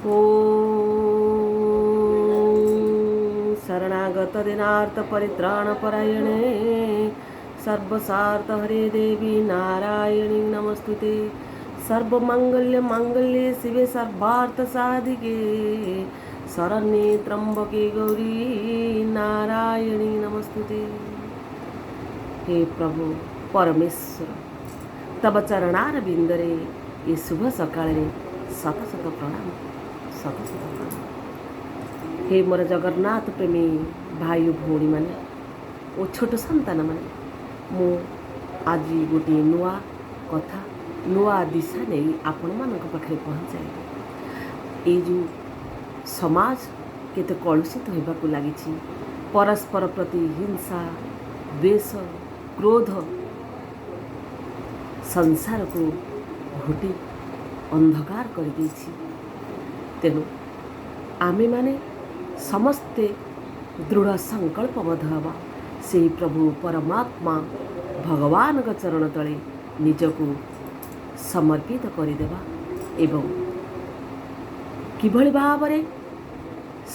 ଓଁ ଶରଣାଗତ ଦୀନାର୍ତ୍ତ ପରିତ୍ରାଣ ପରାୟଣେ ସର୍ବସାର୍ଥ ହରେ ଦେବୀ ନାରାୟଣୀ ନମସ୍ତୁତେ। ସର୍ବମଙ୍ଗଲ୍ୟ ମାଙ୍ଗଲ୍ୟେ ଶିବେ ସର୍ବାର୍ଥ ସାଧିକେ ଶରଣ୍ୟେ ତ୍ରମ୍ବକେ ଗୌରୀ ନାରାୟଣୀ ନମସ୍ତୁତେ। ହେ ପ୍ରଭୁ ପରମେଶ୍ୱର, ତବ ଚରଣାର ବିନ୍ଦରେ ଏ ଶୁଭ ସକାଳରେ ଶତ ଶତ ପ୍ରଣାମ, ଶତ ଶତ ପ୍ରଣାମ। ହେ ମୋର ଜଗନ୍ନାଥ ପ୍ରେମୀ ଭାଇ ଓ ଭଉଣୀମାନେ ଓ ଛୋଟ ସନ୍ତାନମାନେ, ମୁଁ ଆଜି ଗୋଟିଏ ନୂଆ କଥା, ନୂଆ ଦିଶା ନେଇ ଆପଣମାନଙ୍କ ପାଖରେ ପହଞ୍ଚାଇବି। ଏଇ ଯେଉଁ ସମାଜ କେତେ କଳୁଷିତ ହେବାକୁ ଲାଗିଛି, ପରସ୍ପର ପ୍ରତି ହିଂସା, ଦ୍ୱେଷ, କ୍ରୋଧ ସଂସାରକୁ ଘୋଟି ଅନ୍ଧକାର କରିଦେଇଛି। ତେଣୁ ଆମେମାନେ ସମସ୍ତେ ଦୃଢ଼ ସଂକଳ୍ପବଦ୍ଧ ହେବା, ସେହି ପ୍ରଭୁ ପରମାତ୍ମା ଭଗବାନଙ୍କ ଚରଣ ତଳେ ନିଜକୁ ସମର୍ପିତ କରିଦେବା ଏବଂ କିଭଳି ଭାବରେ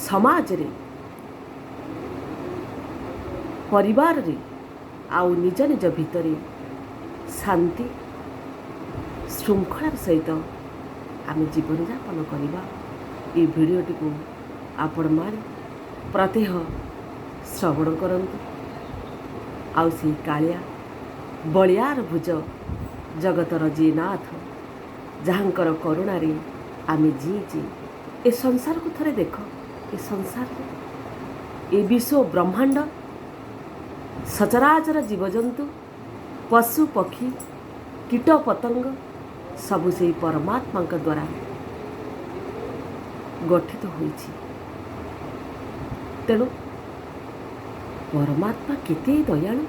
ସମାଜରେ, ପରିବାରରେ ଆଉ ନିଜ ନିଜ ଭିତରେ ଶାନ୍ତି ଶୃଙ୍ଖଳାର ସହିତ ଆମେ ଜୀବନଯାପନ କରିବା, ଏ ଭିଡ଼ିଓଟିକୁ ଆପଣମାନେ ପ୍ରତ୍ୟହ ଶ୍ରବଣ କରନ୍ତୁ। ଆଉ ସେଇ କାଳିଆ ବଳିଆର ଭୁଜ, ଜଗତର ଯିଏ ନାଥ, ଯାହାଙ୍କର କରୁଣାରେ ଆମେ ଜିଇଛେ, ଏ ସଂସାରକୁ ଥରେ ଦେଖ। ଏ ସଂସାରରେ ଏ ବିଶ୍ୱ ବ୍ରହ୍ମାଣ୍ଡ, ସଚରାଚର ଜୀବଜନ୍ତୁ, ପଶୁ ପକ୍ଷୀ, କୀଟ ପତଙ୍ଗ ସବୁ ସେଇ ପରମାତ୍ମାଙ୍କ ଦ୍ୱାରା ଗଠିତ ହୋଇଛି। ତେଣୁ ପରମାତ୍ମା କେତେ ଦୟାଳୁ!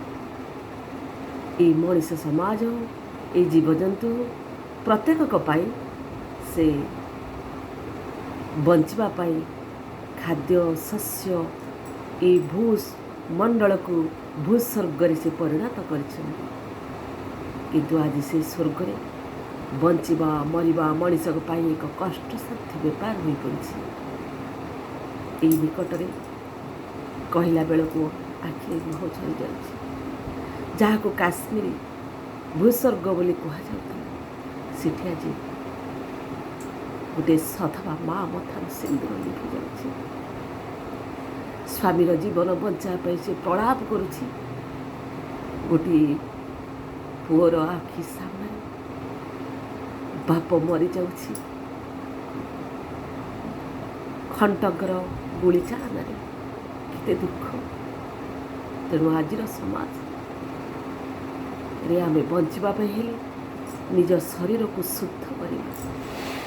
ଏଇ ମଣିଷ ସମାଜ ହଉ, ଏଇ ଜୀବଜନ୍ତୁ ହଉ, ପ୍ରତ୍ୟେକଙ୍କ ପାଇଁ ସେ ବଞ୍ଚିବା ପାଇଁ ଖାଦ୍ୟ ଶସ୍ୟ, ଏଇ ଭୂମଣ୍ଡଳକୁ ଭୂସ୍ୱର୍ଗରେ ସେ ପରିଣତ କରିଛନ୍ତି। କିନ୍ତୁ ଆଜି ସେ ସ୍ୱର୍ଗରେ ବଞ୍ଚିବା ମରିବା ମଣିଷଙ୍କ ପାଇଁ ଏକ କଷ୍ଟସାଧ୍ୟ ବେପାର ହୋଇପଡ଼ିଛି। ଏଇ ନିକଟରେ କହିଲା ବେଳକୁ ଆଖିରେ ଲୁହ ଝରିଯାଉଛି। ଯାହାକୁ କାଶ୍ମୀରୀ ଭୂସ୍ୱର୍ଗ ବୋଲି କୁହାଯାଉଥିଲା, ସେଠି ଆଜି ଗୋଟିଏ ସଧବା ମା ମଥାରୁ ସିନ୍ଦୁର ଲିଭି ଯାଉଛି। ସ୍ୱାମୀର ଜୀବନ ବଞ୍ଚାଇବା ପାଇଁ ସେ ପ୍ରଳାପ କରୁଛି। ଗୋଟିଏ ପୁଅର ଆଖି ସାମ୍ନାରେ ବାପ ମରିଯାଉଛି ଖଣ୍ଟଙ୍କର ଗୁଳି ଚାଳନାରେ। କେତେ ଦୁଃଖ! ତେଣୁ ଆଜିର ସମାଜରେ ଆମେ ବଞ୍ଚିବା ପାଇଁ ହେଲେ ନିଜ ଶରୀରକୁ ଶୁଦ୍ଧ କରିବା,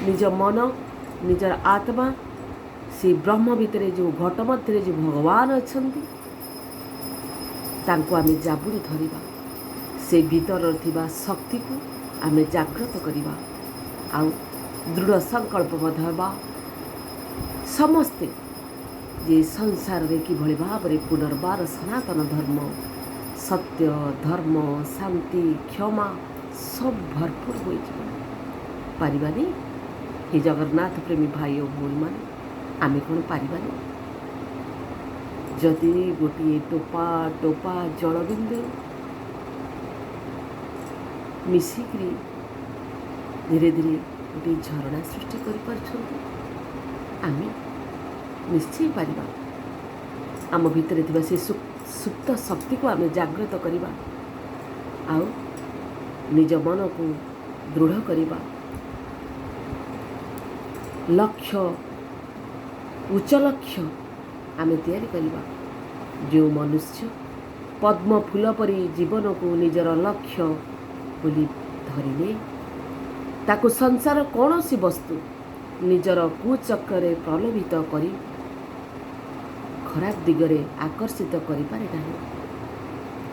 ନିଜ ମନ, ନିଜର ଆତ୍ମା, ସେ ବ୍ରହ୍ମ ଭିତରେ ଯେଉଁ ଘଟ ମଧ୍ୟରେ ଯେଉଁ ଭଗବାନ ଅଛନ୍ତି, ତାଙ୍କୁ ଆମେ ଜାବୁଡ଼ି ଧରିବା। ସେ ଭିତରରେ ଥିବା ଶକ୍ତିକୁ ଆମେ ଜାଗ୍ରତ କରିବା ଆଉ ଦୃଢ଼ ସଂକଳ୍ପବଦ୍ଧ ହେବା ସମସ୍ତେ ଯେ ସଂସାରରେ କିଭଳି ଭାବରେ ପୁନର୍ବାର ସନାତନ ଧର୍ମ, ସତ୍ୟ, ଧର୍ମ, ଶାନ୍ତି, କ୍ଷମା ସବୁ ଭରପୁର ହୋଇଯିବ। ପାରିବାନି? ହେ ଜଗନ୍ନାଥ ପ୍ରେମୀ ଭାଇ ଓ ଭଉଣୀମାନେ, ଆମେ କ'ଣ ପାରିବାନି? ଯଦି ଗୋଟିଏ ଟୋପା ଟୋପା ଜଳବିନ୍ଦୁ ମିଶିକିରି ଧୀରେ ଧୀରେ ଗୋଟିଏ ଝରଣା ସୃଷ୍ଟି କରିପାରୁଛନ୍ତି, ଆମେ ନିଶ୍ଚୟ ପାରିବା। ଆମ ଭିତରେ ଥିବା ସେ ସୁପ୍ତ ଶକ୍ତିକୁ ଆମେ ଜାଗ୍ରତ କରିବା ଆଉ ନିଜ ମନକୁ ଦୃଢ଼ କରିବା। ଲକ୍ଷ୍ୟ, ଉଚ୍ଚ ଲକ୍ଷ୍ୟ ଆମେ ତିଆରି କରିବା। ଯେଉଁ ମନୁଷ୍ୟ ପଦ୍ମ ଫୁଲ ପରି ଜୀବନକୁ ନିଜର ଲକ୍ଷ୍ୟ ବୋଲି ଧରିନିଏ, ତାକୁ ସଂସାର କୌଣସି ବସ୍ତୁ ନିଜର କୁଚକ୍ରରେ ପ୍ରଲୋଭିତ କରି ଖରାପ ଦିଗରେ ଆକର୍ଷିତ କରିପାରେ ନାହିଁ।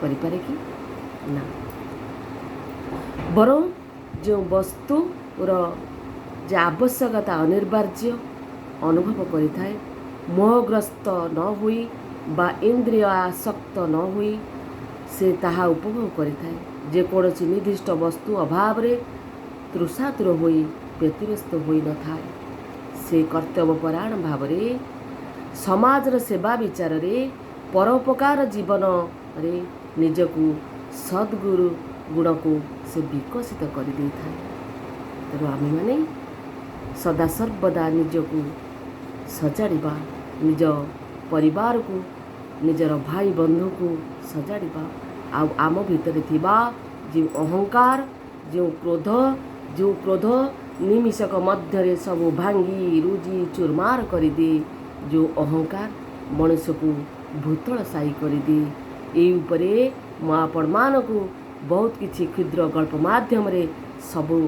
କରିପାରେ କି ନା? ବରଂ ଯେଉଁ ବସ୍ତୁର ଯେ ଆବଶ୍ୟକତା ଅନିବାର୍ଯ୍ୟ ଅନୁଭବ କରିଥାଏ, ମୋହଗ୍ରସ୍ତ ନ ହୋଇ ବା ଇନ୍ଦ୍ରିୟ ଆସକ୍ତ ନ ହୋଇ ସେ ତାହା ଉପଭୋଗ କରିଥାଏ। ଯେକୌଣସି ନିର୍ଦ୍ଦିଷ୍ଟ ବସ୍ତୁ ଅଭାବରେ ତୃଷାତୁର ହୋଇ ବ୍ୟତିବ୍ୟସ୍ତ ହୋଇନଥାଏ, ସେ କର୍ତ୍ତବ୍ୟପରାୟଣ ଭାବରେ ସମାଜର ସେବା ବିଚାରରେ ପରୋପକାର ଜୀବନରେ ନିଜକୁ ସଦ୍ଗୁରୁ ଗୁଣକୁ ସେ ବିକଶିତ କରିଦେଇଥାଏ। ତେଣୁ ଆମେମାନେ ସଦାସର୍ବଦା ନିଜକୁ ସଜାଡ଼ିବା, ନିଜ ପରିବାରକୁ, ନିଜର ଭାଇ ବନ୍ଧୁକୁ ସଜାଡ଼ିବା। ଆଉ ଆମ ଭିତରେ ଥିବା ଯେଉଁ ଅହଙ୍କାର, ଯେଉଁ କ୍ରୋଧ, ଯେଉଁ କ୍ରୋଧ ନିମିଷକ ମଧ୍ୟରେ ସବୁ ଭାଙ୍ଗି ରୁଜି ଚୁରମାର କରିଦିଏ, ଯେଉଁ ଅହଙ୍କାର ମଣିଷକୁ ଭୂତଳଶାୟୀ କରିଦିଏ, ଏଇ ଉପରେ ମୁଁ ଆପଣମାନଙ୍କୁ ବହୁତ କିଛି କ୍ଷୁଦ୍ର ଗଳ୍ପ ମାଧ୍ୟମରେ ସବୁ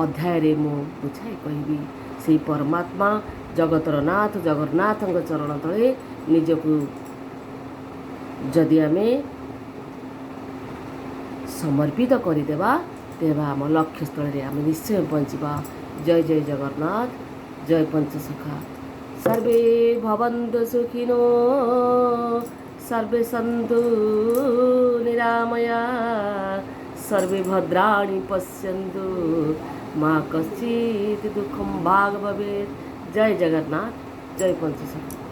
ଅଧ୍ୟାୟରେ ମୁଁ ବୁଝାଇ କହିବି। ସେଇ ପରମାତ୍ମା ଜଗତର ନାଥ ଜଗନ୍ନାଥଙ୍କ ଚରଣ ତଳେ ନିଜକୁ ଯଦି ଆମେ ସମର୍ପିତ କରିଦେବା, ତେବେ ଆମ ଲକ୍ଷ୍ୟସ୍ଥଳରେ ଆମେ ନିଶ୍ଚୟ ପହଞ୍ଚିବା। ଜୟ ଜୟ ଜଗନ୍ନାଥ, ଜୟ ପଞ୍ଚସଖା। ସର୍ବେ ଭବନ୍ତୁ ସୁଖିନୋ, ସର୍ବେ ସନ୍ତୁ ନିରାମୟା, ସର୍ବେ ଭଦ୍ରାଣି ପଶ୍ୟନ୍ତୁ, ମା କଶ୍ଚିତ୍ ଦୁଃଖಂ ଭାଗ ଭବେତ୍। ଜୟ ଜଗନ୍ନାଥ, ଜୟ ପଞ୍ଚସଖା।